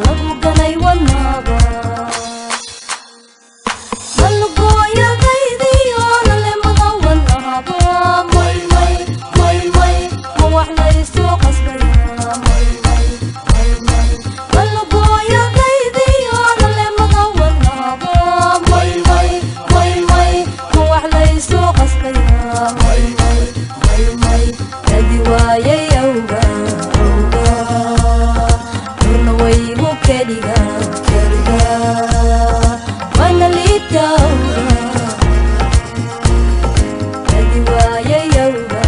Lagu ganay wadnaaba Malugooyadaydiyo lalemada wadnaaba May may may may ma wax laysu qasbaya May may may may Malugooyadaydiyo lalemada wadnaaba May may may may ma wax laysu qasbaya May may may may Adi waayay awga awga Nurna waygu keliga keliga Wana liita awga Adi waayay awga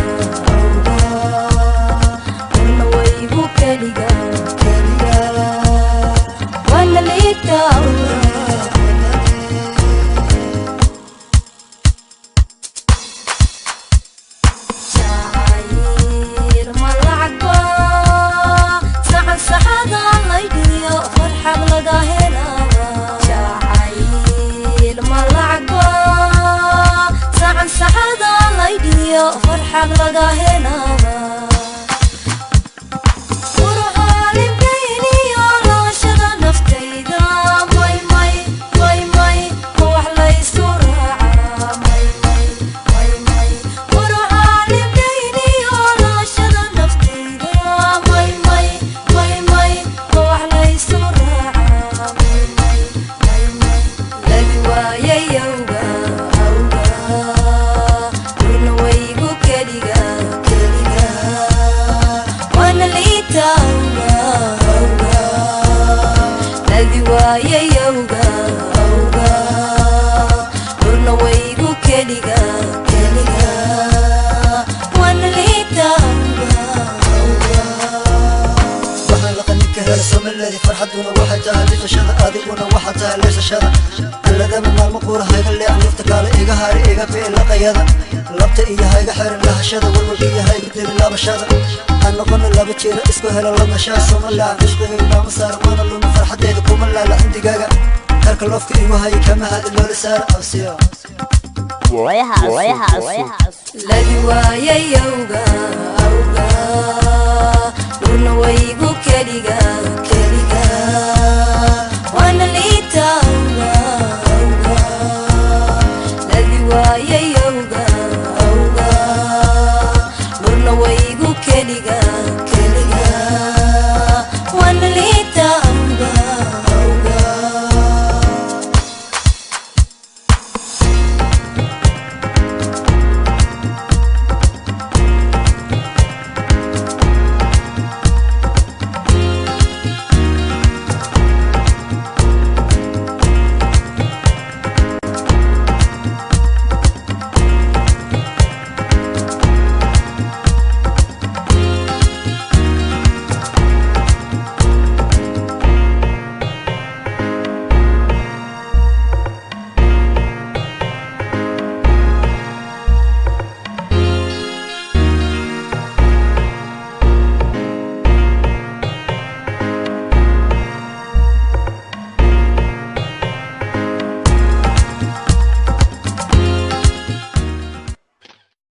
awga Nurna waygu keliga keliga Wana liita awga Jacayl ma lacag baa saxan saxada laydhiyo farxad laga helaa Jacayl ma lacag baa saxan saxada laydhiyo farxad laga helaa Qurxaalimkayniyo laashada naftayda may may may may ma wax laysu raacaa may may may may Qurxaalimkayniyo laashada naftayda may may may may ma wax laysu raacaa may may may may Lagi waayay awga awga Nurna waygu keliga keliga Wana liita awga awga Lagi waayay awga awga Nurna waygu keliga keliga Wana liita awga awga Waxaan la qanin ka helay somaladii farxaduna waxay tahay liqashada adiguna waxaa tahay leysashada alladama maalmo quura hayga leecan lufta kaale iga hari iga bi'i laqayada labta iyo hayga xirin lahashada walwalkiyo hayga dilin laabashada aan noqono laba jeera isku helo ladnashaa somalaa cishqigayga lama saaro mana luma farxadeeda kuma laala cindigaaga karka loofka igu haya kama hadi loola saaro awsiyo Lagi waayay awga awga Nurna waygu keliga keliga Wana liita awga awga Lagi waayay awga awga Nurna waygu keliga keliga Wana liita awga awga